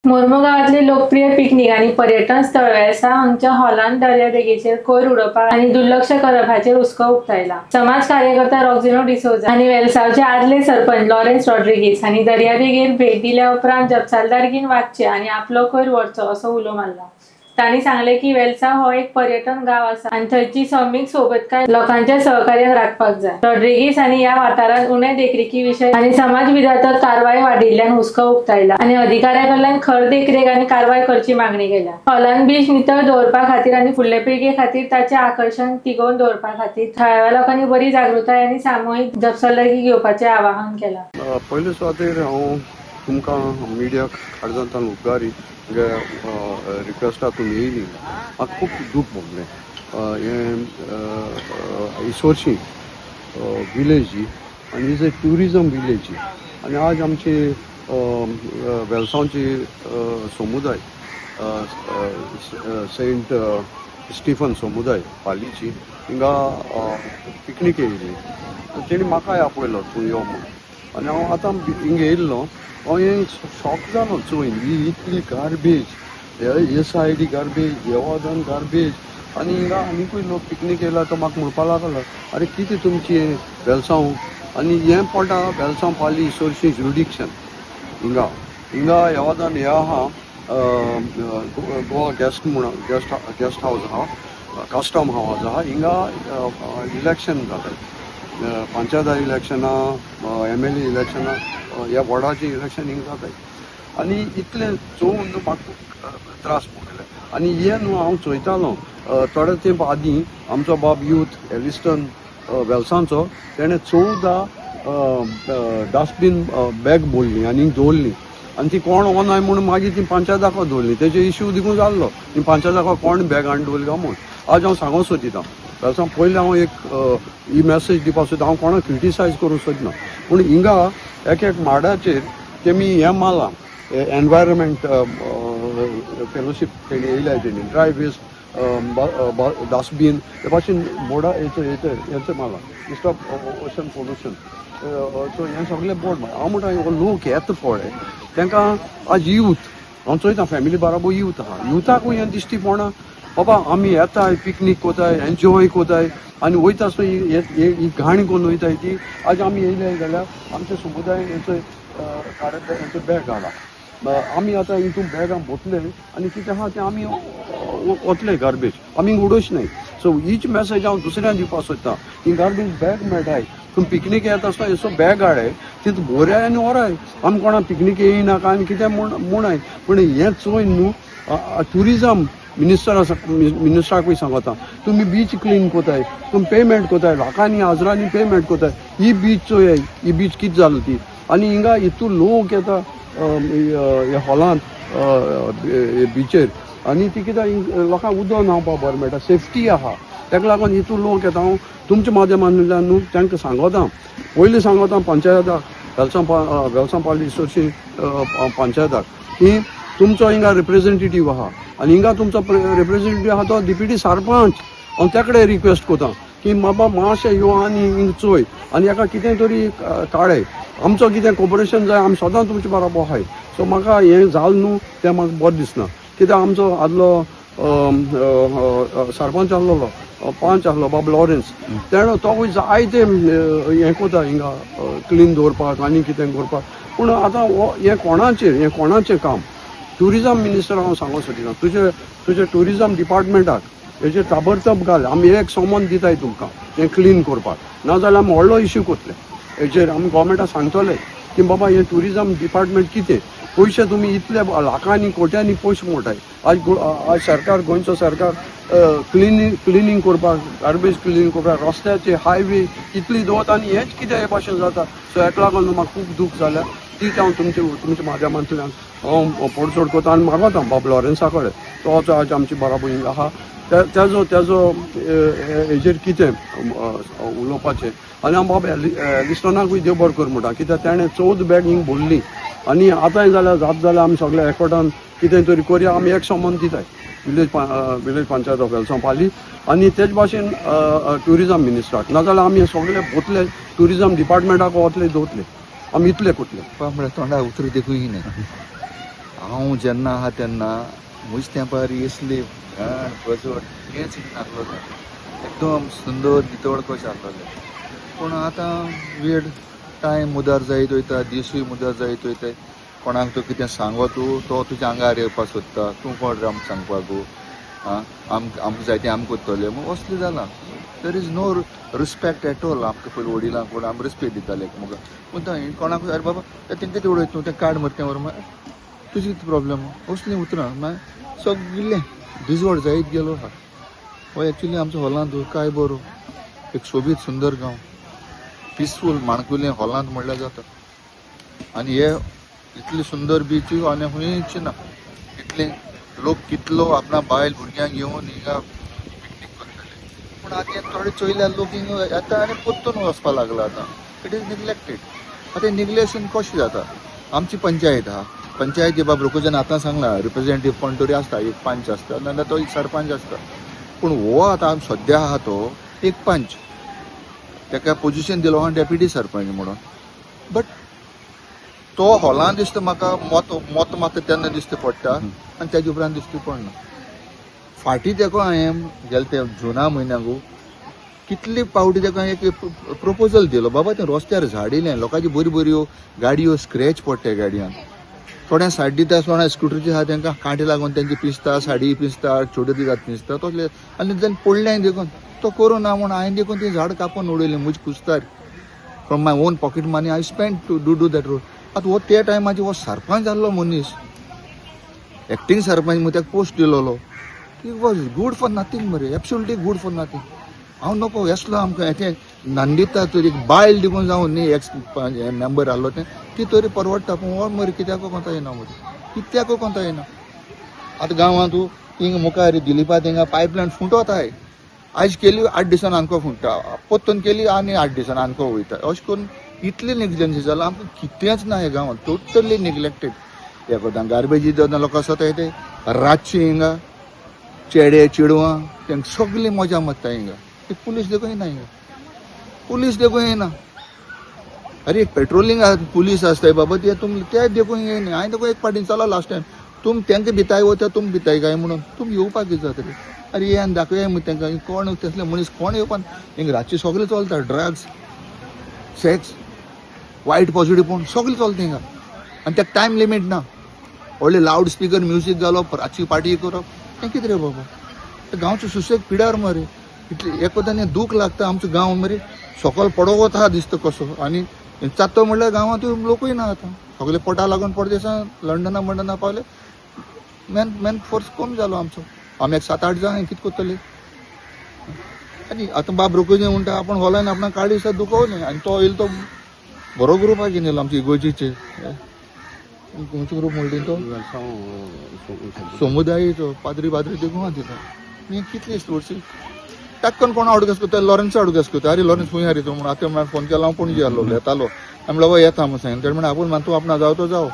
मोर्मुगांवांतले लोकप्रिय पिकनीक आनी पर्यटन स्थळ वेलसांव हांगच्या हॉलांत दर्यादेगेचेर कोयर उडोवपाक आनी दुर्लक्ष करप हाचेर हुस्को उक्तायला. समाज कार्यकर्ता रॉक्झिनो डिसोजा आनी वेलसांवचे आदले सरपंच लॉरेन्स रॉड्रिगीस हांणी दर्यादेगेर भेट दिल्या उपरांत जपसालदारकीन वागचे आनी आपलो कोयर व्हरचो असो उलो मारला. तांणी सांगले की वेलसांव हो एक पर्यटन गांव आसा आनी थंयची सैमीक सोबीतकाय लोकांच्या सहकार्यान राखपाक जाय. रॉड्रिगीस हांणी ह्या वाठारांत उणे देखरेखी विशय आनी समाज विघातक कारवाय वाडिल्ल्यान हुस्को उक्तायला आनी अधिकाऱ्या कडल्यान खर देखरेख आनी कारवाय करची मागणी केल्या. हॉलंड बीच नितळ दवरपा खातीर आनी फुडले पिळगे खातीर ताचें आकर्शण तिगोवन दवरपा खातीर थळाव्या लोकांनी बरी जागृताय आनी सामुहीक जपसालदारकी घेवपाचें आवाहन केलां. पयले सुवातेर हांव तुमकां मिडियाक काळजांतल्यान उपकारी. तुगे रिक्वेस्टा तुमी येयली, म्हाका खूब दूख भोगलें. हें इसोरशी विलेज ही आनी is a tourism village ही आनी आज आमची वेलसांवची समुदाय, सेंट स्टिफन समुदाय पालीची, हिंगा पिकनीक येयली. तेणी म्हाकाय आपयलो तूं यो म्हूण आनी हांव आतां हिंगा येयल्लो. हांव हें शॉक जालो चोयन, ही इतली गार्बेज, हे सायडी गार्बेज, देवादन गार्बेज आनी हिंगा आनिकूय लोक पिकनीक येयला. तो म्हाका म्हणपाक लागलो, अरे कितें तुमची वेलसांव आनी हें पडटा वेलसांव पाली इसोरशी जुरिडिक्शन. हिंगा हिंगा येवादान हें आहा, गोवा गेस्ट म्हूण गेस्ट हावज आहा, कस्टम हावज आहा. हिंगा इलेक्शन जाता, पंचायता इलेक्शनां, एमएलए इलेक्शनां, ह्या वॉर्डाचें इलेक्शन हिंगा जाताय आनी इतलें चोवन न्हू म्हाका खूब त्रास भोगले. आनी हें न्हू हांव चोयतालो, थोडे तेंप आदीं आमचो बाब यूथ एलिस्टन वेलसांचो, तेणें 14 डस्टबीन बॅग भरली आनी दवरली आनी ती कोण वनाय म्हूण मागीर ती पंचायताक दवरली. तेजे इश्यू देखून जाल्लो, ती पंचायताक कोण बॅग हाडून दवरली काय म्हूण. आज हांव सांगूंक सोदिता वेलसांव, पयलीं हांव एक ही मॅसेज दिवपाक सोदता. हांव कोणाक क्रिटिसायज करूंक सोदना, पूण हिंगा एक एक माडाचेर तेमी हें मारलां, एनवायरमेंट फेलोशीप तेणी येयल्या, तेणी ड्राय वेस्ट डस्टबीन हे भाशेन बोर्डा हेचो हेचो हेचो मारला, स्टॉप ओशन पोल्युशन. सो हें सगळें बोर्ड. हांव म्हणटा, हो लोक येता पळय, तांकां आज यूथ हांव चोयता, फॅमिली बाराबोर यूथ आहा, युथाकूय हें दिश्टी पडना. बाबा आमी येताय, पिकनीक कोताय, एन्जॉय कोताय आनी वयता आसतना ही घाण करून वयताय ती. आज आमी येयले जाल्यार आमच्या समुदाय हेचो काडत हेचो बॅग हाडा. आमी आतां हितून बॅगां भोतले आनी कितें आहा तें आमी वतले, गार्बेज आमी उडोवच न्हय. सो हीच मॅसेज हांव दुसऱ्यांक दिवपाक सोदता, ही गार्बेज बॅग मेळटाय, तुमी पिकनीक येता आसतना हेचो बॅग हाडाय, तितून भोराय आनी व्हराय. आमी कोणा पिकनीक येयनाका आनी कितें म्हूण म्हूण, पूण हें चोयन न्हू ट्युरिजम मिनिस्टर आसा, मिनिस्टराकूय सांगता, तुमी बीच क्लीन कोताय, तुमी पेमेंट कोताय, लाखांनी हजरांनी पेमेंट कोताय, ही बीच चोयाय, ही बीच कितें जाली ती. आनी हिंगा हितून लोक येता ह्या हॉलांत बिचेर आनी ती कित्याक लोकांक उदक न्हांवपाक बरें मेळटा, सेफ्टी आहा, ताका लागून हितून लोक येता. हांव तुमच्या माध्यमांतल्यान न्हू तांकां सांगता, पयलीं सांगता पंचायताक, वेलसांव वेलसांव पाली इसोरशी पंचायताक की तुमचो हिंगा रिप्रेझेंटेटीव आहा आनी हिंगा तुमचो रिप्रेझेंटेटीव आहा तो डिप्युटी सरपंच. हांव त्या कडेन रिक्वेस्ट करता की बाबा मातशें यो आनी हिंगा चोय आनी हेका कितें तरी काडय. आमचो कितें कॉपरेशन जाय, आमी सदां तुमचे बरोबर आहाय. सो म्हाका हें जालें न्हू तें म्हाका बरें दिसना, कित्याक आमचो आदलो सरपंच आसलेलो, पंच आसलो बाब लॉरेन्स, तेणें तोवूय जायते हें कोता हिंगा क्लीन दवरपाक आनी कितें करपाक. पूण आतां हो हें कोणाचेर, हें कोणाचें काम? ट्युरिजम मिनिस्टर हांव सांगूंक सोदिना, तुजे तुजे ट्युरिजम डिपार्टमेंटाक हेजेर ताबडतोब घाल. आमी एक समन दिताय तुमकां हें क्लीन करपाक, नाजाल्यार आमी व्हडलो इश्यू करतले हेजेर. आमी गोवोरमेंटाक सांगतले की बाबा हें ट्युरिजम डिपार्टमेंट कितें पयशे तुमी इतले लाखांनी कोट्यांनी पयशे मोडटाय. आज सरकार, गोंयचो सरकार क्लिनींग करपाक, गार्बेज क्लिनींग करपाक, रस्त्याचे हायवे इतली दवरता आनी हेंच कितें हे भाशेन जाता. सो हेका लागून म्हाका खूब दूख जाल्या, तीच हांव तुमच्या माध्यमांतल्यान हांव पडचोड करता आनी मागता बाब लॉरेन्सा कडेन, तो आज आमची बराबर हिंगा आहा, तेजो हेजेर कितें उलोवपाचें. आनी हांव बाब एलिस्टनाकूय देव बरो कर म्हणटा, कित्याक तेणें 14 बॅग हिंग भरली. आनी आतांय जाल्यार जात जाल्यार आमी सगळे एकवटान कितें तरी करया. आमी एक समन दिताय विलेज पंचायत ऑफ वेलसांव पाली आनी तेच भाशेन ट्युरिजम मिनिस्टराक, नाजाल्यार आमी सगळे वतले, ट्युरिजम डिपार्टमेंटाक वतले, दवरतले आमी, इतले कुटले. म्हळ्यार तोंडार उतर देखून ना. हांव जेन्ना आहा तेन्ना म्हज तेंपार इसली घाण गजोट हेंच नासलोलें, एकदम सुंदर नितळ कशें आसलोलें. पूण आतां वेळ टायम मुदार जायत वयता, दिसूय मुदार जायत वयता. कोणाक तूं कितें सांगो तूं तो तुज्या आंगार येवपाक सोदता. तूं कोण रे आमकां सांगपाकू? आं, आमकां जाय तें आमकां करतलें म्हूण असलें जालां. There is no respect at all. आमकां पयलीं वडिलांक कोण आमी रिस्पेक्ट दिताले एकमेकांक, पूण थंय कोणाक अरे बाबा तेंकां कितें उडयता तूं तें काड मरे तें व्हर, तुजी कितें प्रॉब्लम? असलीं उतरां मागीर सगळें डिजॉर्ड जायत गेलो आहा. हो एक्चुली आमचो हॉलांत काय बरो एक सोबीत सुंदर गांव, पिसफूल माणकुलें हॉलांत म्हणल्यार जाता. आनी हे इतली सुंदर बीच आनी खंयच ना. इतले लोक कितलो आपणा बायल भुरग्यांक घेवन हिंगा पिकनीक करतले, पूण आतां हे थोडे चोयल्यार लोक हिंगा येता आनी परतून वचपाक लागला. आतां it is neglected. आतां निग्लेक्शन कशें जाता? आमची पंचायत आहा, पंचायती बाब रोकोजन आतां सांगला रिप्रेझेंटेटीव कोण तरी आसता, एक पंच आसता नाजाल्यार तो एक सरपंच आसता. पूण हो आतां सद्या आहा तो एक पंच, ताका पोजिशन दिलो आहा डेप्युटी सरपंच म्हणून, बट तो हॉलान दिसता म्हाका मत मत मात तेन्ना दिसता पडटा आनी तेजे उपरांत दिसता पडना. फाटीं तेका हांवें गेले ते जुना म्हयन्याक कितले पावटी तेका एक प्रपोजल दिलो, बाबा तें रस्त्यार झाडिलें लोकांची बऱ्यो बऱ्यो गाडयो स्क्रॅच पडटा गाडयांक, थोड्या सायड दिता, थोड्या स्कुटरीचे आहा तेंकां कांटे लागून तेंचे पिसता, साडी पिसता, छोटे दितात पिसता तसले. आनी तें पडलें देखून तो करूं ना म्हूण हांवें देखून तीं झाड कापून उडयलीं म्हज कुस्तार. From my own pocket money I spend to do do that road. आतां हो त्या टायमाचेर हो सरपंच जाल्लो मनीस, एक्टींग सरपंच म्हूण ताका पोस्ट दिलोलो, he was good for nothing मरे, एब्सोल्युटली गूड फॉर नथींग. हांव नको येसलो आमकां तें नंदिता तरी एक बायल देखून जावं न्ही एक्स मेंबर आहलो तें ती तरी परवडटा, पूण हो मरे कित्याक कोंता येना मरे, कित्याक कोंता येना. आतां गांवांत हिंगा मुखार दिलीपा थिंगा पायपलायन फुटत आयज केली 8 दिसान आमकां फुट्टा, परतून केली आनी 8 दिसान आमकां वयता. अशें करून इतली नेग्लिजन्सी जाला आमकां कितेंच ना ह्या गांवांत, टोटली निग्लेक्टेड. एकदां गार्बेजी लोक आसता ते रातची हिंगा चेडे चेडवां तांकां सगळी मजा मारता हिंगा. एक पुलीस देखून येना हिंगा, पुलीस देखून येना. अरे एक पेट्रोलिंग पुलीस आसताय बाबा ते तुम ते देखून येयना. हांवें देखून एक फावटी चलो लास्ट टायम तुम तांकां भिताय वता, तुम भिताय काय म्हणून तुम येवपाक कितें जाता रे? अरे ये आनी दाखया मग तांकां कोण तसले मनीस कोण येवपाक. हिंगा रातचे सगळें चलता, ड्रग्स सेक्स वायट पॉझिटीव पूण सगळें चलता हिंगा. आनी ताका टायम लिमीट ना. व्हडले लावड स्पिकर म्युजीक घालप, रातची पार्टी करप, हें कितें रे बाबा? गांवचो सुशेग पिड्यार मरे. इतले एकदां दूख लागता आमचो गांव मरे सकयल पडो वता दिसता कसो. आनी चात्तो म्हणल्यार गांवांत लोकूय ना आतां, सगळे पोटा लागून परदेसां लंडना मंडना पावले. मॅन मॅन फोर्स कमी जालो आमचो. आमी एक 7-8 जाण कितें करतले? आनी आतां बाब रोखोजी म्हणटा आपूण हॉलान आपणाक काळी दिसा दुखवलें आनी तो येयलो तो बरो ग्रुपाक घेवन येयलो आमचे इगोर्जीचे खंयचो ग्रूप म्हणली तो समुदायचो पाद्री पाद्री देखून आहा तितून कितली वर्सी टाक्कन कोण अडगस करता, लॉरेन्स अडगस करता. अरे लॉरेन्स खंय रे तूं म्हणून आतां म्हळ्यार फोन केला, हांव पणजे आहलो येतालो. आमी म्हणलो येता म्हणून सांगलें. तेणें म्हणलें आपूण मान तूं आपणा जाव तो जाव.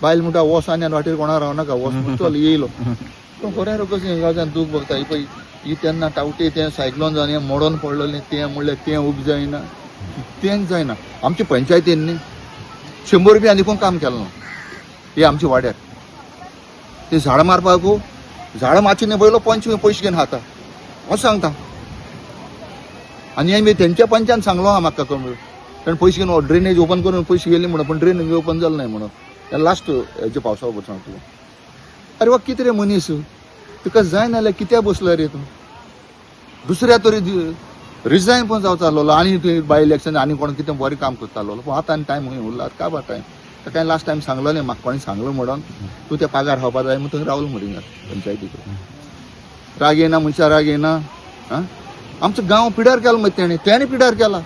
बायल म्हणटा वोस आनी वाटेर कोणा रावनाका वोस म्हूण चल येयलो. पूण खरें रे कशें गांवच्यान दूख भोगता. ही पळय ही तेन्ना टावटे तें सायक्लोन जावन हें मोडोन पडलेलें तें म्हणल्यार तें उब जायना, तेंच जायना. आमचे पंचायतीन न्ही 100 रुपया आनी कोण काम केलें ना हे आमच्या वाड्यार. ते झाडां मारपाक झाडां मारची न्ही पयलो पंच पयशे घेवन खाता हांव सांगता. आनी हें तेंच्या पंचान सांगलो आहा म्हाका कमी कारण पयशे घेवन ड्रेनेज ओपन करून पयशे गेले म्हणून, पण ड्रेनेज ओपन जालें नाय म्हणून लास्ट हेच्या पावसा बरोबर सांगता तुका. अरे वा कितें रे मनीस तुका जायना जाल्यार कित्याक बसलो रे तूं? दुसऱ्या तरी रिजायन पण जावचो आसलेलो आनी तुवें बाय इलेक्शन आनी कोण कितें बरें काम करता आसलेलो. पूण आतां आनी टायम खंय उरला काबार टायम. ताका लास्ट टायम सांगलेलें म्हाका कोणें सांगलें म्हणून तूं त्या पागार खावपा जाय म्हूण थंय रावलो मरे हिंगा पंचायतीक. राग येयना मनशा, राग येयना. आं आमचो गांव पिड्यार केलो मरे तेणें, तेणें पिड्यार केला,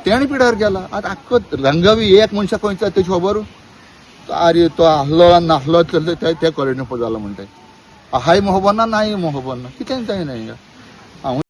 तेणें पिड्यार केला. आतां आख्खो रंगावी एक मनशा खंयचो तेजी खबर अरे तो आहलो नासलो ते कॉलेजीन जाला म्हणटाय. हाय खबर ना, नाय खबर ना, कितें जायना हिंगा. हांव